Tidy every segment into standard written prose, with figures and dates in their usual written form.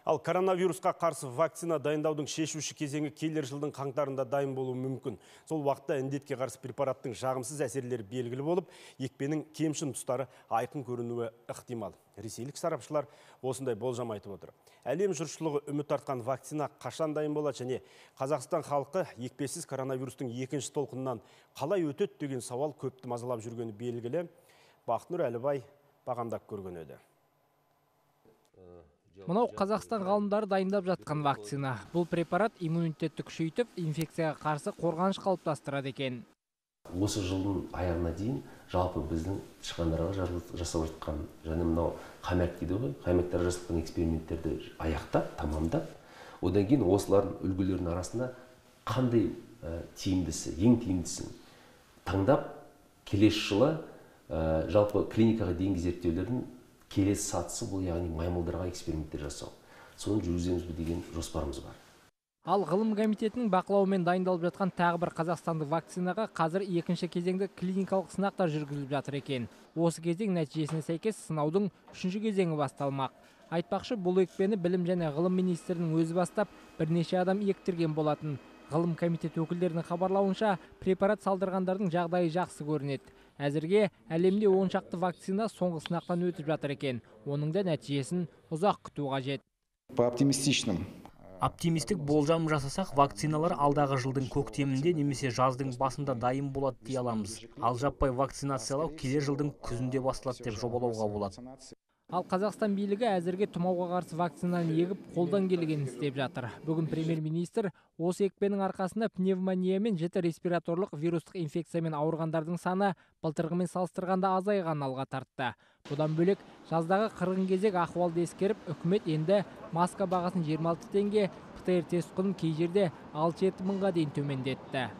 Ал коронавирусқа қарсы вакцина дайындаудың шешуші кезеңі келер жылдың қаңтарында дайын болуы мүмкін. Сол уақытта індетке қарсы препараттың жағымсыз әсерлері белгілі болып, екпенің кемшін тұстары айқын көрінуі ықтимал. Ресейлік сарапшылар осындай болжам айтып отыр. Әлем жұртшылығы үміт артқан вакцина қашан дайын болады және Қазақстан халқы екпесіз коронавирустың екінші толқынынан қалай өтеді деген сауал көпті мазалап жүргені белгілі. Бақытнұр Әлібай бағамдап көрген еді. Мынау Қазақстан ғалымдары дайындап жатқан вакцина. Бұл препарат иммунитетті күшейтіп, инфекцияға қарсы қорғаныш қалыптастырады екен. Осы жылдың аяғына дейін жалпы біздің тышқандарға жасап жатқан, және мынау хомяк дейді ғой, хомяктарға жасатқан эксперименттерді аяқтап, тамамдап, одан кейін осылардың үлгілерінің арасында қандай тиімдісі, ең тиімдісін таңдап, келесі жылы жалпы клиникаға дейінгі зерттеулердің келесі сатысы бұл, яғни маймылдарға эксперименттер жасау. Соны жүргіземіз бе деген жоспарымыз бар. Ал ғылым комитетінің бақылауымен дайындалып жатқан тағы бір қазақстандық вакцинаға қазір екінші кезеңді клиникалық сынақтар жүргізіліп жатыр екен. Осы кезең нәтижесіне сәйкес сынаудың үшінші кезеңі басталмақ. Айтпақшы, бұл екпені білім және ғылым министрінің өзі бастап, бірнеше адам ектірген болатын. Ғылым комитеті өкілдерінің хабарлауынша, препарат салдырғандардың жағдайы жақсы көрінеді. Әзірге әлемде 10 шақты вакцина соңғы сынақтан өтіп жатыр екен. Оның да нәтижесін ұзақ күту қажет. По оптимистичным. Оптимистік болжам жасасақ, вакциналар алдағы жылдың көктемінде немесе жаздың басында дайын болады дей аламыз. Ал жаппай вакцинациялау келер жылдың күзінде басталады деп жобалауға болады. Ал Қазақстан билігі әзірге тұмауға қарсы вакцинаны егіп, қолдан келгенін істеп жатыр. Бүгін премьер-министр осы екпенің арқасында пневмония мен жіті респираторлық вирустық инфекциямен ауырғандардың саны былтырғымен салыстырғанда азайғанын алға тартты. Бұдан бөлек, жаздағы қырғын кезек ахуалды ескеріп, үкімет енді маска бағасын 26 теңге, ПТР тест құнын кей жерде 6-7 мыңға дейін төмендетті.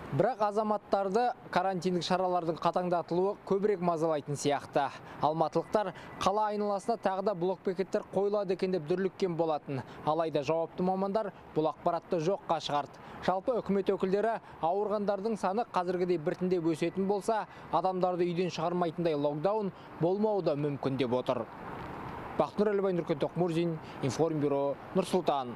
Бірақ азаматтарды карантиндік шаралардың қатаңдатылуы көбірек мазалайтын сияқты. Алматылықтар қала айналасына тағы да блокбекеттер қойылады екен деп дүрліккен болатын. Алайда жауапты мамандар бұл ақпаратты жоққа шығарды. Жалпы үкімет өкілдері ауырғандардың саны қазіргідей біртіндеп өсетін болса, адамдарды үйден шығармайтындай локдаун болмауы да мүмкін деп отыр. Бақытнұр Әлібай, Нұркен Тоқмурзин, Информбюро, Нұр-Сұлтан.